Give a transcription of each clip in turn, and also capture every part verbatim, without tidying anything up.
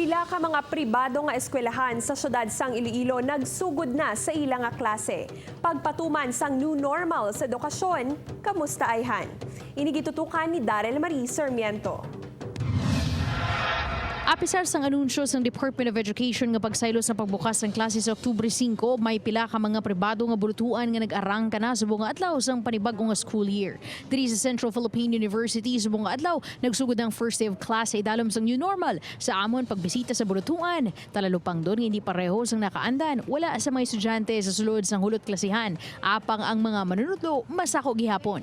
Pila ka mga pribado nga eskwelahan sa siyudad sang Iloilo nagsugod na sa ila nga klase. Pagpatuman sang new normal sa edukasyon, kamusta ayhan? Ini gitutukan ni Daryl Marie Sarmiento. Apisar sang anunsyo sang Department of Education nga pagsaylo sa pagbukas sang klase sa Oktubre singko, may pila ka mga pribado nga bulutuan nga nag-arangka na subong nga adlaw sang panibag-o nga school year. Diri sa Central Philippine University, subong nga adlaw, nagsugod ang first day of class sa idalom sang new normal sa amon pagbisita sa bulutuan. Talalupangdon nga hindi pareho sang nakaandan, wala sa mga estudyante sa sulod sang hulot klasihan, apang ang mga manunudlo masako gihapon.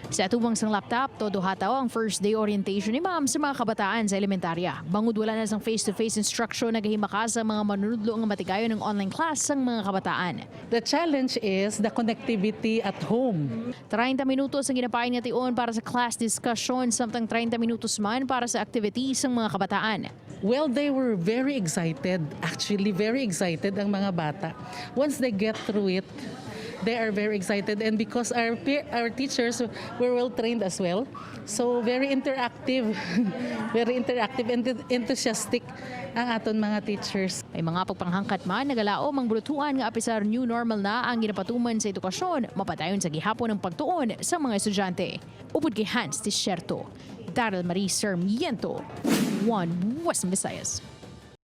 Sa atubang sang laptop, todo hataw ang first day orientation ni ma'am sa mga kabataan sa elementarya. Bangod wala na sang face-to-face instruction, nagahimakas ang mga manunudlo nga matigayon ang online class sang mga kabataan. The challenge is the connectivity at home. Treinta minutos ang ginapain nga tion para sa class discussion, samtang treinta minutos man para sa activities sang mga kabataan. Well, they were very excited. Actually, very excited ang mga bata. Once they get through it, they are very excited. And because our pe- our teachers were well trained as well, so very interactive, very interactive and enthusiastic ang aton mga teachers. May mga pagpanghangkat man, nagalaom ang bulutuan nga apisar new normal na ang ginapatuman sa edukasyon, mapadayon sa gihapon ang pagtuon sa mga estudyante. Upod kay Hans Desierto, Daryl Marie Sarmiento, One West Visayas.